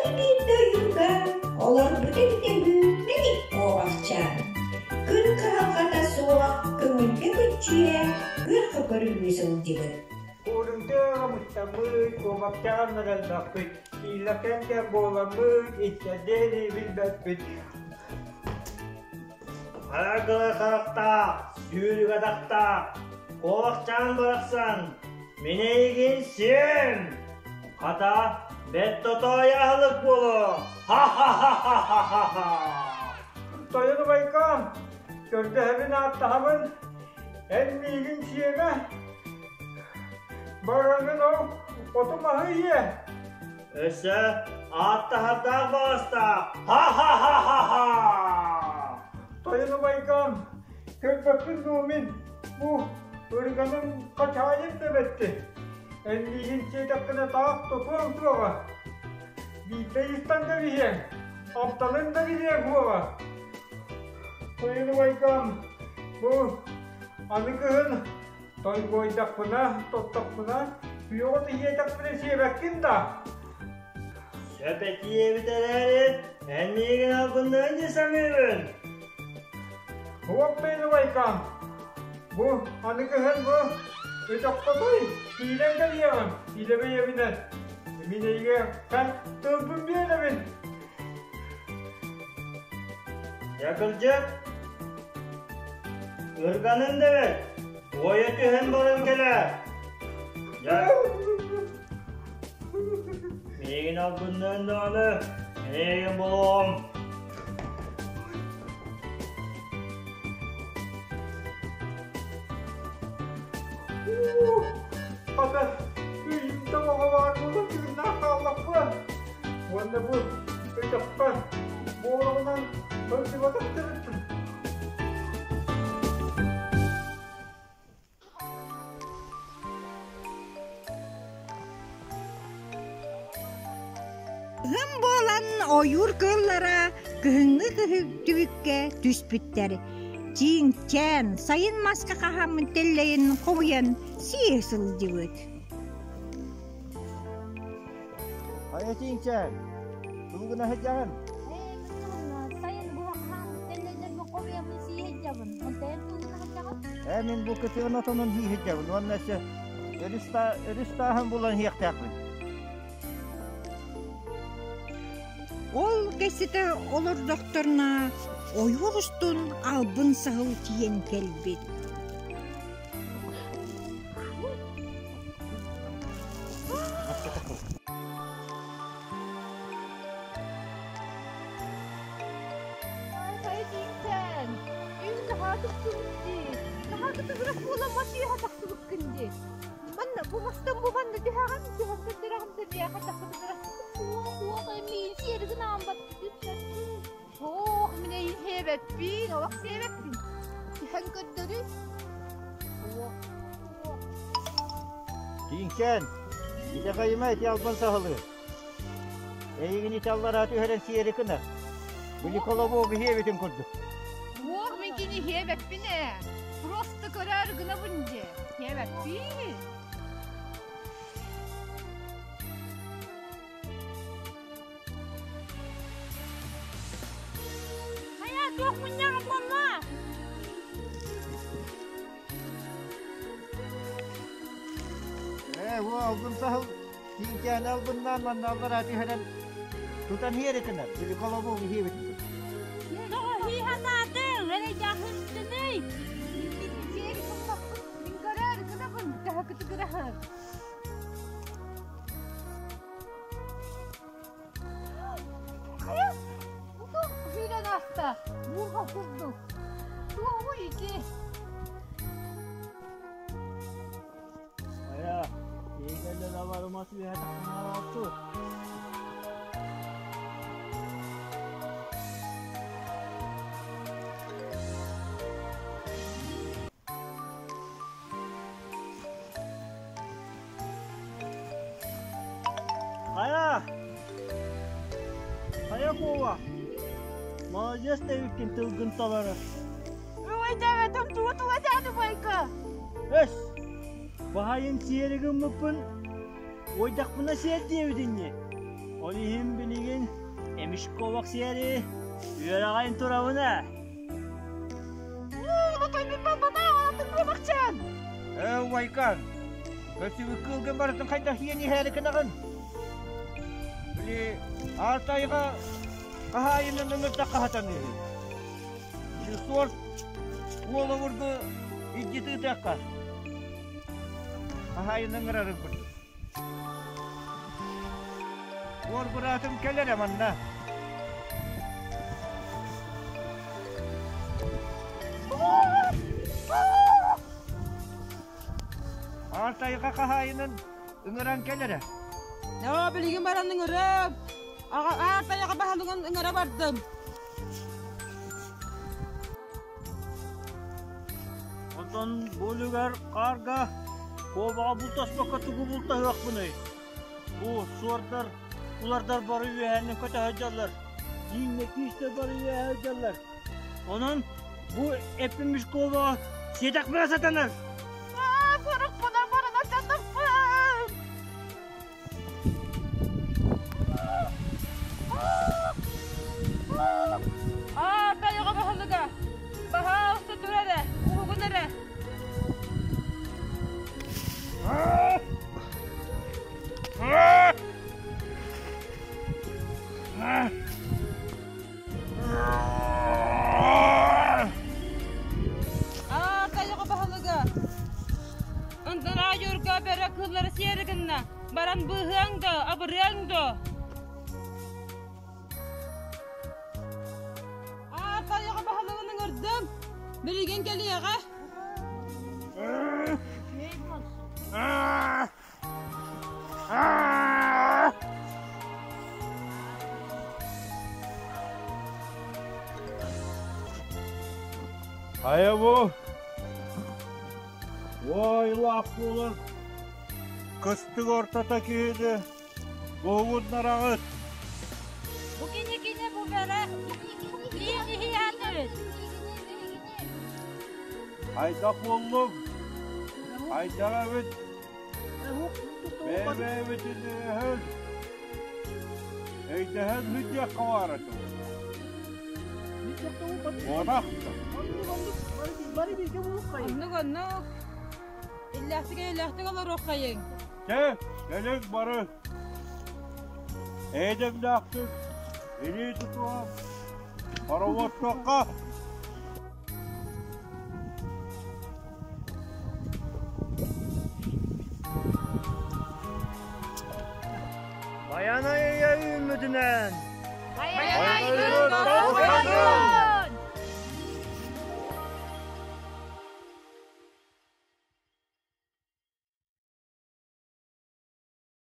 Былыр биирдэ ойуурга олорбут эбитэ үһү мэник куобахчаан. Күн кыһалҕата суох көҥүлгэ көччүйэ күөххэ көрүлүү сылдьыбыт. Куурунтыаҕа мустаммыт, куобахчаан элбэхпит, иилэкэнгэ буоламмыт, иччэдиэни билбэппит. Харагылы харахтаах, сүүрүк атахтаах, куобахчаан барахсан, мин эйигин сиэм! Хата, бэрт тотоойу аһылык буолуо! Ха-ха-ха-ха-ха-ха! Тойон убайкаам, көрдөһөбүн ааттаһабын, эн миигин сиэмэ, бараҥын ол оту-маһы ийэ. Өссө ааттаһардаах баҕастаах! Ха-ха-ха-ха-ха! Тойон убайкаам, көрбөппүн дуу мин, бу ырыганым хачаайым да бэтти. Эн миигин сиэтэххинэ таах тотуоҥ суоҕа. Биирдэ ыйыстан кэбиһиэҥ, амтанын да билиэҥ суоҕа. Тойон убайкаам, бу аны кыһын тойгуойдахпына, тоттохпуна, күөҕү тиһиэтэхпинэ сиэбэккин да? Сөп этиэбит эрээри, эн миигин албынныан дии саныыбын. Уоп тойон убайкаам, Бу аны кыһын бу өтөххөтүй киирэн кэлиэҕим илэ бэйэбинэн. Мин эйигэ тылбын биэрэбин. Дьэ кырдьык, ырганын да бэрт, уойа түһэн баран кэлээр. Дьэ, миигин албынныан даҕаны, миигин булуом. Хата, үйүм тоҕоҕо баар буолан тыыннаах хааллахпын. Уонна бу өтөххө буолаҕынан сылдьыбатах эбиппин. Ыһым буолан ойуур кыыллара кыһыҥҥы түбүккэ түспүттэр. Чиҥчээн, сайын маска хаһааммын тэллэйин хомуйан сии сылдьыбыт. Хайа чиҥчээн, тугуна сылдьаҕын? Сайын буһа хаһааммыт тэллэйдэрбин хомуйаммын сии сылдьабын. Онтон тугуна сылдьаҕын? Ээ, мин бу кытыан отонун сии сылдьабын уонна өссө өрүс тааһын булан иһиэхтээхпин. Ол кэситэ олордохторуна ойуур устун албын саһыл тиийэн кэлбит. Манна бу мастан бу манна түһэҕин, түһэн көрдөрөҕүн да миэхэ тахсыбытыра. Суох, суох, миин сиэригин аамбат Суох, мин эйин сиэбэппин, олох сиэбэппин. Түһэн көрдөрүй. Суох, суох. Тииҥкээн, итэҕэйимэ ити албан саһылы. Эйигин ити аллараа түһэрэн сиэри гынар. Били колобуогу иһиэбитин курдук. Суох, мин кини иһиэбэппин ээ. Просто көрөөр гынабын дьэ. Иһиэбэппин. Хайа, туох мунньаҕа буолла? Ээ, бу албын саһыл Тииҥкээни албыннаан манна аллараа түһэрэн тутан иһэр этинэр, били колобуок иһиэбит. Тоҕо хиихатаатыҥ, эрэйдээххиттиний? Мин көрөр гынабын, төһө кытыгыраһын. Хайа, бу сүүрэн ааста, муха курдук. Туоҕуй ити? Хайа, киһи барымас үөһэ тахсанаалааччы. Хайа! Хайа куоба! Молодец да эбиккин тылгын толорор. Ой, дээбэтим тугу туга тээн убайка? Эс! Баһайын сиэри гыммыппын, уойдахпына сиэр диэбит инни. Ол иһин билигин эмискэ сиэри үөрэҕин турабын ээ. Ээ, убайкан, көстүбүт кыылгын барытын хайдах иэн иһээри гынаҕын? Били, Алтайга хаһаайынын ыҥырдахха сатаныыһы. Били суорт уол обургу илдьи тыытыахха. Хаһаайын ыҥырарын курдук. Уол быраатым кэлэрэ манна. Аар тайҕа хаһаайынын ыҥыран кэлэрэ. Оо, билигин баран ыҥырым. Аар тайҕа баһылыгын ыҥыра бардым. Онтон бу үлүгэр хаарга куобаҕа бултаспакка тугу бултаһыахпыный? Бу суордар, улардар бары үөһээннэн көтө сылдьаллар. Ииҥҥэ киистэр бары үөһэ сылдьаллар. Онон бу эппин Мешкова сиэтэхпинэ сатанар. Аа, сорукпунан баран аттатыппын! Аа, тайҕа баһылыга! Баһаалыста тур эрэ, уһугун эрэ! Аа, тайҕа баһылыга! Ынтараа Юрга бөрө кыыллары сиэри гынна. Баран быыһыаҥ да, абырыаҥ да. Аа, тайҕа баһылыгын ыҥырдым. Билигин кэлиэҕэ. Хайа бу? Уойлаах буолан кыстык ортото киһини буһугуннараҕыт. Бу кини кини бу бэрэ биир иһи аатырыт. Хайдах буоллуҥ? Хайдах эбит? Бэйэ-бэйэбитин өйөһөн, өйдөһөн сылдьыахха баара дуо? Буонах Оннук оннук. Иллээхтик эйэлээхтик олоруоххайыҥ. Чэ, кэлиҥ бары. Эйэдэмнээхтик илии тутуһан, хороводтуохха. Байанай ыйа үүммүтүнэн! Байанай күн